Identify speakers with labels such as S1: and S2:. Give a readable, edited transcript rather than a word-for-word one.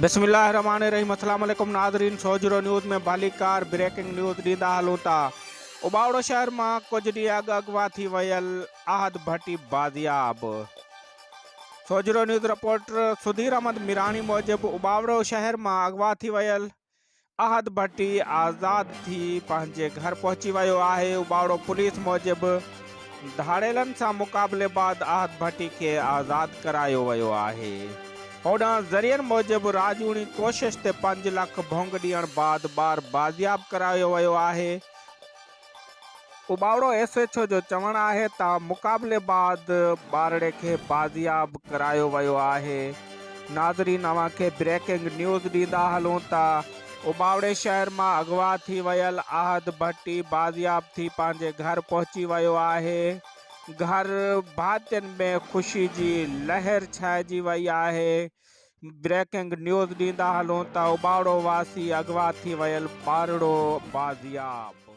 S1: بسم الله الرحمٰن الرحيم السلام عليڪم ناظرين سوجهرو نيوز ۾ ڀليڪار بريڪنگ نيوز ڏيندا هلون ٿا اٻاوڙو شهر مان ڪجهه ڏينهن اڳ اغوا ٿي ويل احد ڀٽي بازياب سوجهرو نيوز رپورٽر سڌير احمد ميراڻي موجب اٻاوڙو شهر مان اغوا ٿي ويل احد ڀٽي آزاد ٿي پنهنجي گهر پهچي ويو آهي، اٻاوڙو پوليس موجب ڌاڙيلن سان مقابلي بعد احد ڀٽي کي آزاد ڪرايو ويو آهي. هوڏانهن ذريعن موجب راڄوڻي ڪوشش تي پنج لک ڀونگ ڏيڻ بعد ٻار بازياب ڪرايو ويو آهي. اٻاوڙو ايس ايڇ او جو چوڻ آهي ته مقابلي بعد ٻارڙي کي بازياب ڪرايو ويو آهي. ناظرين اوهان کي بريڪنگ نيوز ڏيندا هلون ته اٻاوڙي شهر مان اغوا ٿي ويل احد ڀٽي بازياب ٿي پنهنجي گهر پهچي ويو آهي. گهر ڀاتين ۾ خوشي جي لهر ڇائجي وئي آهي. بريڪنگ نيوز ڏيندا هلون ته اٻاوڙو واسي اغوا ٿي ويل ٻارڙو بازياب.